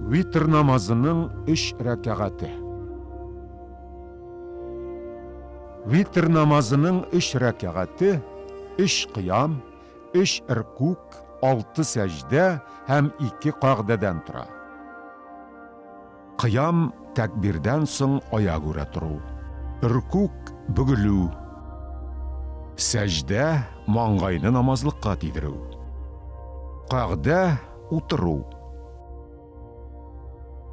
Витр намазының өч рәкәгате. Витр намазының өч рәкәгате, өч кыям, өч ркүк, алты сәҗдә һәм ике кагъдәдән тора. Кыям, тәкбирдән соң аягүрә тору. Ркүк, бөгелү. Сәҗдә, маңгайны намазлыкка тидерү. Кагъдә, утыру.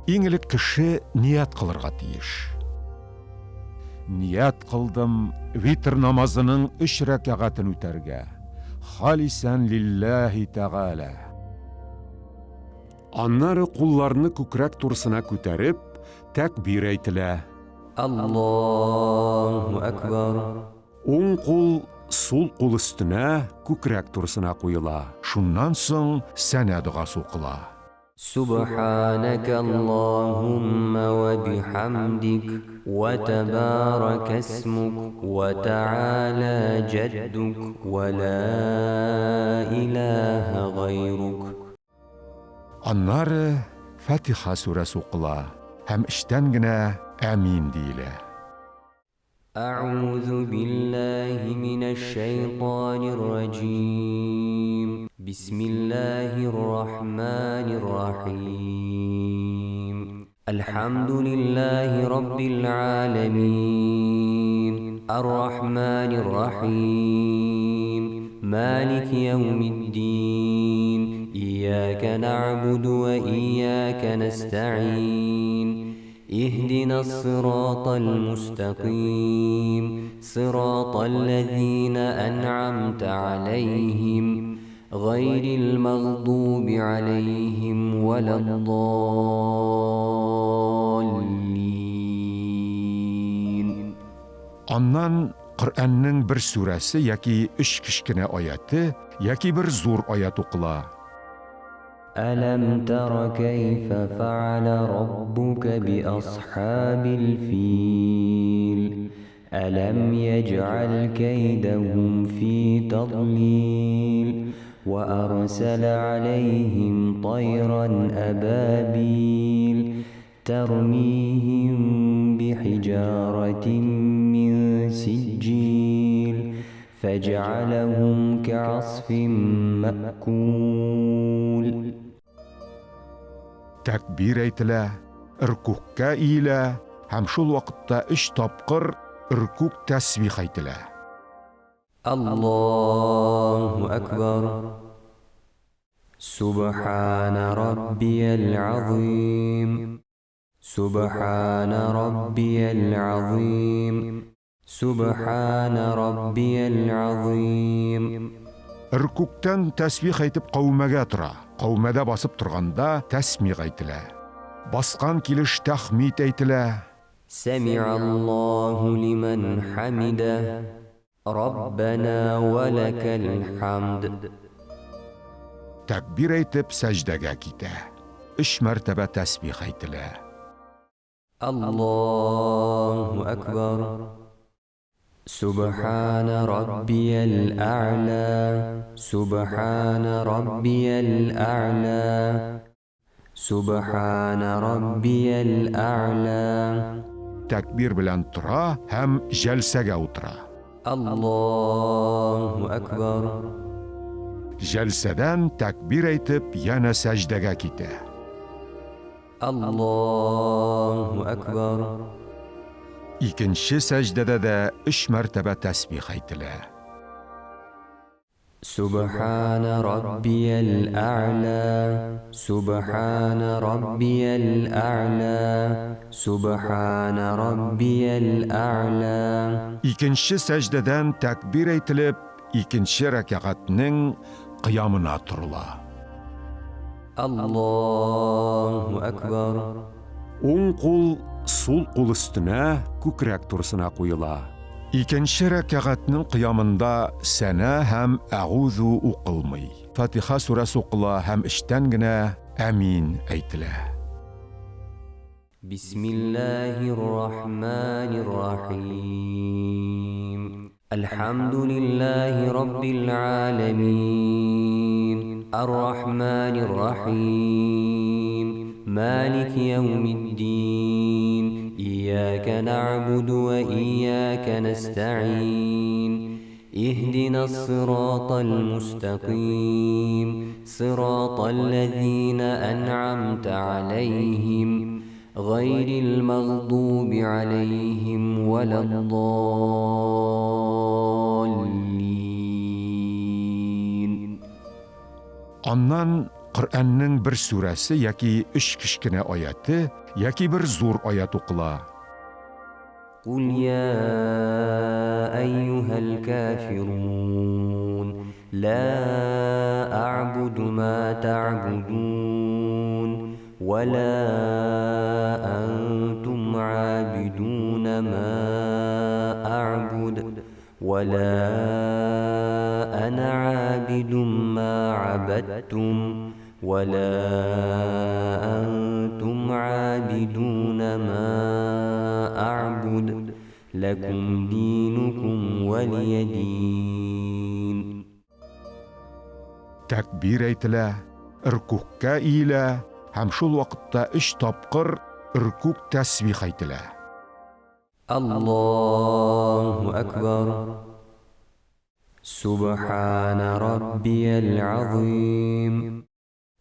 Иң элек кеше ният кылырга тиеш. Ният кылдым витр намазының өч рәкәгатен үтәргә, халисән лилләһи тәгалә. Аннары кулларны күкрәк турысына күтәреп, тәкбир әйтелә. Аллаһу әкбар. Уң кул сул кул өстенә күкрәк турысына куела. Шуннан соң сәнә догасы укыла. Сүбхәнәкә Аллаһуммә вә бихәмдик, вә тәбарәкә исмүк, вә тәгалә җәддүк, вә лә иләһә гайрук. Аннары Фатиха сүрәсе укыла һәм эчтән генә Әмин диелә. Әгъузу биллаһи минәш-шәйтанир раҗим. Бисмиллаһир рахманир рахим. Әлхәмдүлиллаһи раббил галәмин. Ар-рахманир рахим. Малики яумиддин. Иyyaka нәгъбуду ва иyyaka нәстәгыйн. Иһдинас сиратал мустәкыйм. Сиратал ләзина ән'амта аләйһим. Гайрил мәгъдуби аләйһим вәләд-даллин. Аннан Коръәннең бер сүрәсе яки өч кечкенә аяте, яки бер зур аять укыла. Әләм тәра кәйфә фәгалә раббука биасхабил фил. Әләм йәҗгәл кәйдәһүм фи тадлил вә әрсәлә аләйһим тайран әбәбил тәрмиһим бихиҗаратим мин сиҗҗил фәҗәгаләһүм кәгасфим мәэкүл. Тәкбир әйтелә, ркүгъкә иелә һәм шул вакытта өч тапкыр ркүгъ тәсбих әйтелә. Аллаһу әкбәр. Сүбхәнә раббиял газыйм. Сүбхәнә раббиял газыйм. Сүбхәнә раббиял газыйм. Ркүгътән тәсбих әйтеп каумәгә тора. Каумәдә басып торганда тәсмигъ әйтелә. Баскан килеш тәхмид әйтелә. Сәми'аллаһу лимән хәмидә, Раббәнә вә ләкәл хәмд. Тәкбир әйтеп сәҗдәгә китә. Өч мәртәбә тәсбих әйтелә. Аллаһу әкбәр. Сүбхәнә раббиял әгълә, Сүбхәнә раббиял әгълә, Сүбхәнә раббиял әгълә. Тәкбир белән тора һәм җәлсәгә утыра. Аллаһу әкбәр. Җәлсәдән тәкбир әйтеп янә сәҗдәгә китә. Аллаһу әкбәр. Икенче сәҗдәдә дә өч мәртәбә тәсбих әйтелә. Сүбхәнә раббиял әгълә, Сүбхәнә раббиял әгълә, Сүбхәнә раббиял әгълә. Икенче сәҗдәдән тәкбир әйтелеп, икенче рәкәгатьнең кыямына торыла. Аллаһу әкбәр. Уң кул сул кул өстенә күкрәк турысына куела. Икенче рәкәгатьнең кыямында сәнә һәм әгузу укылмый. Фатиха сүрәсе укыла һәм эчтән генә әмин әйтелә. Бисмиллаһир рахманир рахим. Әлхәмдүлиллаһи раббил галәмин. Ар-рахманир рахим. مالك يوم الدين إياك نعبد وإياك نستعين اهدنا الصراط المستقيم صراط الذين أنعمت عليهم غير المغضوب عليهم ولا الضالين. Аннан Коръәннең бер сүрәсе яки өч кечкенә аяте, яки бер зур аят укыла. قل يا أيها الكافرون لا أعبد ما تعبدون ولا أنتم عابدون ما أعبد ولا أنا عابد ما عبدتم ولا أنتم عابدون ما أعبد لكم دينكم ولي دين. Тәкбир әйтелә, ркүгкә иелә һәм шул вакытта өч тапкыр ркүг тәсбих әйтелә. الله أكبر. سبحان ربي العظيم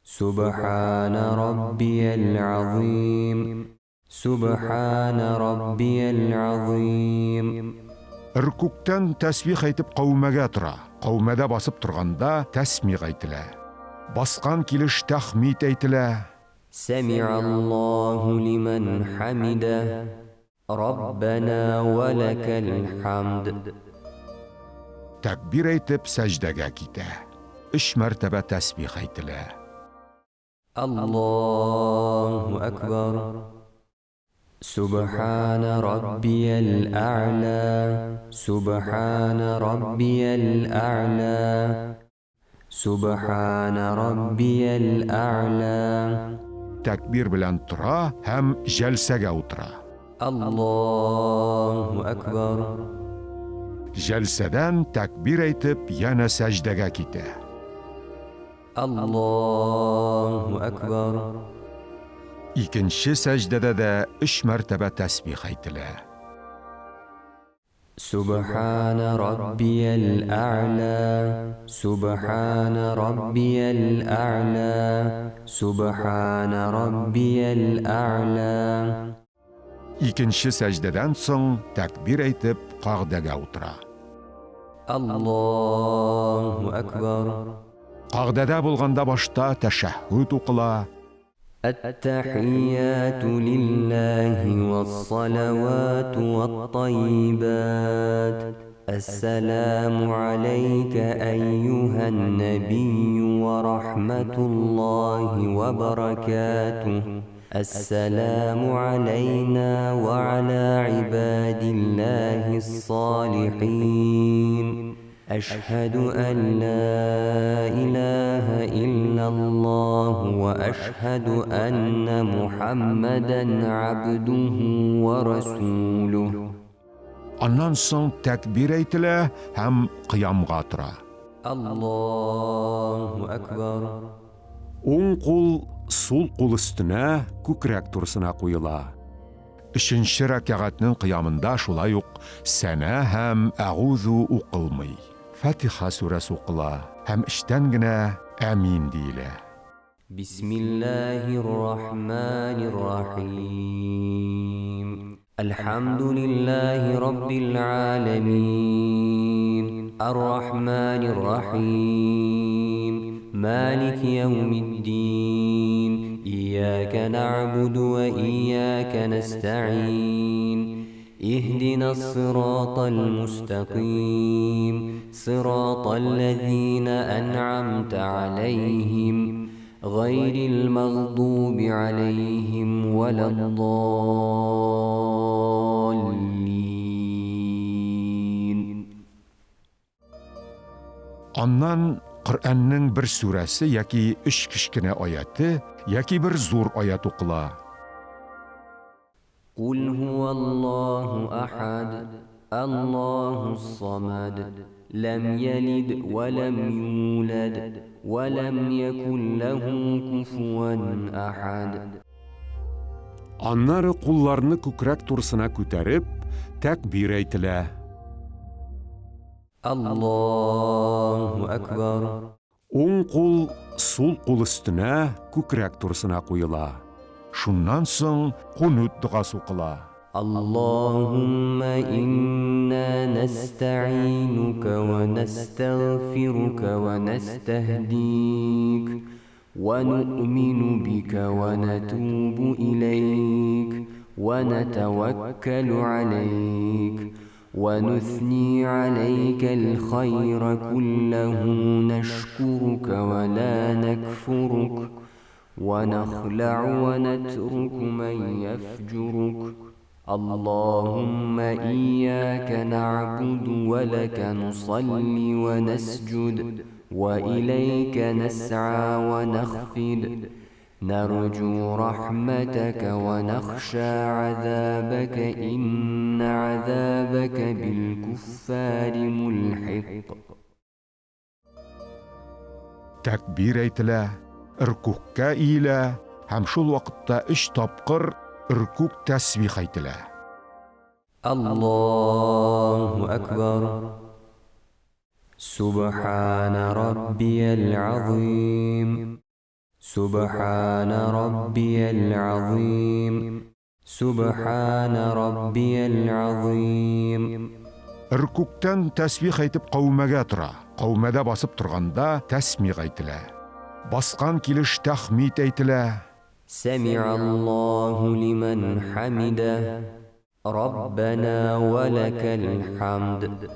سبحان ربي العظيم سبحان ربي العظيم. Ркүгтән тәсбих әйтеп каумәгә тора. Каумәдә басып торганда тәсмиг әйтелә. Баскан килеш тәхмид әйтелә. سمع الله لمن حمده ربنا ولك الحمد. Тәкбир әйтеп сәҗдәгә китә. Өч мәртәбә тәсбих әйтелә. الله أكبر. سبحان ربي الأعلى سبحان ربي الأعلى سبحان ربي الأعلى. Тәкбир белән тора һәм җәлсәгә утыра. الله أكبر. Җәлсәдән тәкбир әйтеп янә сәҗдәгә китә. الله أكبر. Икенче сәҗдәдә дә өч мәртәбә тәсбих әйтелә. سبحان ربي الأعلى سبحان ربي الأعلى سبحان ربي الأعلى. Икенче сәҗдәдән соң тәкбир әйтеп кагдәгә утыра. الله أكبر. Кагдәдә булганда башта тәшәһһүд укыла. التحيات لله والصلوات والطيبات السلام عليك أيها النبي ورحمة الله وبركاته السلام علينا وعلى عباد الله الصالحين أشهد أن لا إله إلا الله وأشهد أن محمدا عبده ورسوله. Аннан соң тәкбир әйтелә һәм кыямга тора. الله أكبر. Уң кул сул кул өстенә, күкрәк турысына куела. Өченче рәкәгатьнең кыямында шулай ук сәнә һәм әгузу укылмый. Фатиха сүрәсе укыла һәм эчтән генә әмин диелә. بسم الله الرحمن الرحيم الحمد لله رب العالمين الرحمن الرحيم مالك يوم الدين إياك نعبد وإياك نستعين اهدنا الصراط المستقيم صراط الذين أنعمت عليهم غير المغضوب عليهم ولا الضالين. Аннан Коръәннең бер сүрәсе яки өч кечкенә аяте, яки бер зур аят укыла. قل هو الله أحد الله الصمد لم يلد ولم يولد ولم يكن له كفوا أحد. Аннары кулларны күкрәк турысына күтәреп, тәкбир әйтелә. Аллаһу әкбар. Уң кул сул кул өстенә, күкрәк турысына куела. Шуннан соң кунут догасы укыла. Аллаһумма инна нәстәгыйнука вә нәстәгъфирука вә нәстәһдик вә нуъмину бика вә нәтубу иләйк вә нәтәвәккәлү аләйк вә нуҫни аләйкәл хайра күлләһү нәшкурука вә лә нәкфурук вә нәхләгъу вә нәтруку мән йәфҗурук Аллаһуммә ияка нәгъбуду вә ләкә нусалли вә нәсҗүд вә иләйкә нәсъа вә нәхфид нәрҗу рахмәтәкә вә нәхшә гәзабәкә иннә гәзабәкә билкүффари мулхик. Тәкбир әйтелә, ркүгъкә иелә һәм шул вакытта өч тапкыр ркүгъ тәсбих әйтелә. Аллаһу әкбәр. Сүбхәнә раббиял газыйм. Сүбхәнә раббиял газыйм. Сүбхәнә раббиял газыйм. Ркүгътән тәсбих әйтеп каумәгә тора. Каумәдә басып торганда тәсмигъ әйтелә. Баскан килеш тәхмид әйтелә. Сәми'аллаһу лимән хәмидә. Раббәнә вә ләкәл хәмд.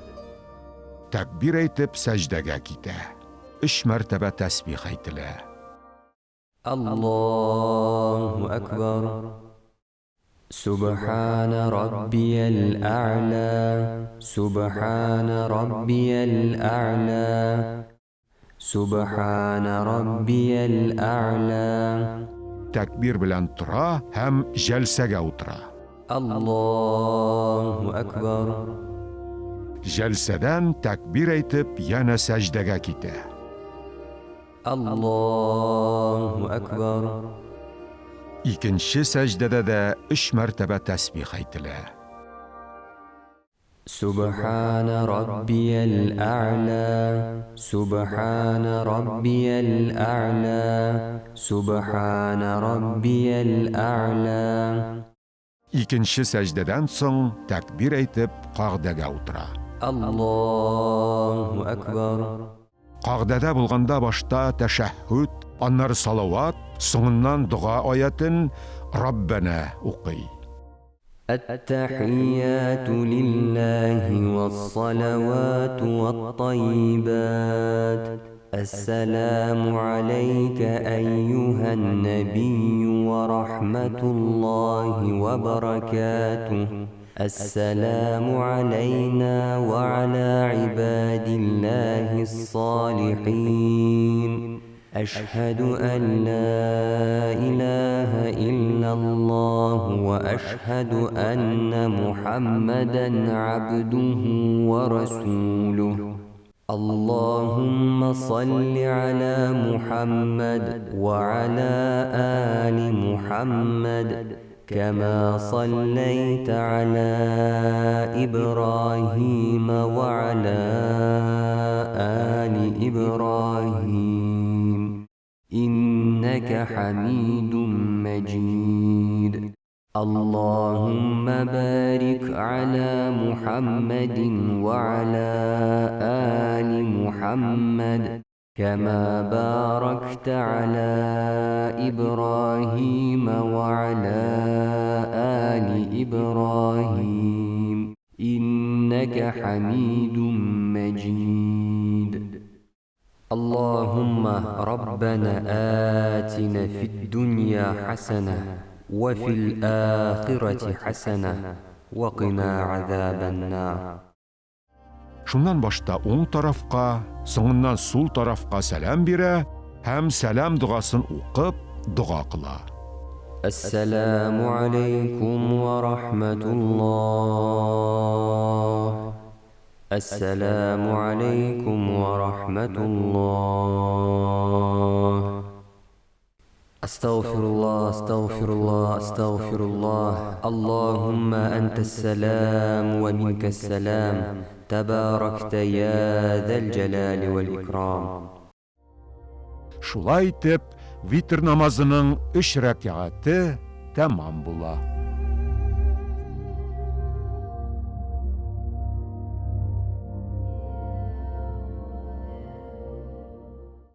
Тәкбир әйтеп сәҗдәгә китә. Өч мәртәбә тәсбих әйтелә. Аллаһу әкбәр. Сүбхәнә раббиял әгълә, Сүбхәнә раббиял әгълә, Сүбхәнә раббиял әгълә. Тәкбир белән тора һәм җәлсәгә утыра. Аллаһу әкбәр. Җәлсәдән тәкбир әйтеп янә сәҗдәгә китә. Аллаһу әкбәр. Икенче сәҗдәдә дә өч мәртәбә тәсбих әйтелә. Сүбхәнә раббиял әгълә, Сүбхәнә раббиял әгълә, Сүбхәнә раббиял әгълә. Икенче сәҗдәдән соң тәкбир әйтеп, кагъдәгә утыра. Аллаһу әкбәр. Кагъдәдә булганда башта тәшәһһүд, аннары салават, соңыннан дога аятен, Раббәнә, укый. Әт-тәхийяту лиллаһи вәс-салавату вәт-таййибат. Әссәламү галәйкә әййүһән нәбиййү вә рахмәтуллаһи вә бәрәкәтүһ. Әссәламү галәйнә вә галә гыйбадиллаһис-салихин. Әшһәдү ән лә илаһә иллаллаһу вә әшһәдү әннә Мухәммәдән габдүһү вә расүлүһ. Аллаһумма салли галә Мухәммәд вә галә али Мухәммәд, кәмә салләйтә галә Ибраһимә вә галә али Ибраһим, иннәкә хәмидум мәҗид. Аллаһумма барик галә Мухәммәдин вә галә али Мухәммәд, кәмә барактә галә Ибраһимә вә галә али Ибраһим, иннәкә хәмидум мәҗид. Аллаһумма раббана атина фид-дунья хәсәнә вә фил-ахирәти хәсәнә вә кина газабән-нар. Шуннан башта уң тарафка, соңыннан сул тарафка сәлам бирә һәм сәлам догасын укып, дога кыла. Әссәламү аләйкүм вә рахмәтуллаһ. Әссәламү аләйкүм вә рахмәтуллаһ. Астагфирулла, астагфирулла, астагфирулла, Аллаһумма әнтәс-сәлам вә минкәс-сәлам, тәбарәктә йә зәл-җәлали вәл-икрам. Шулай итеп, витр намазының өч рәкәгате тәмам була.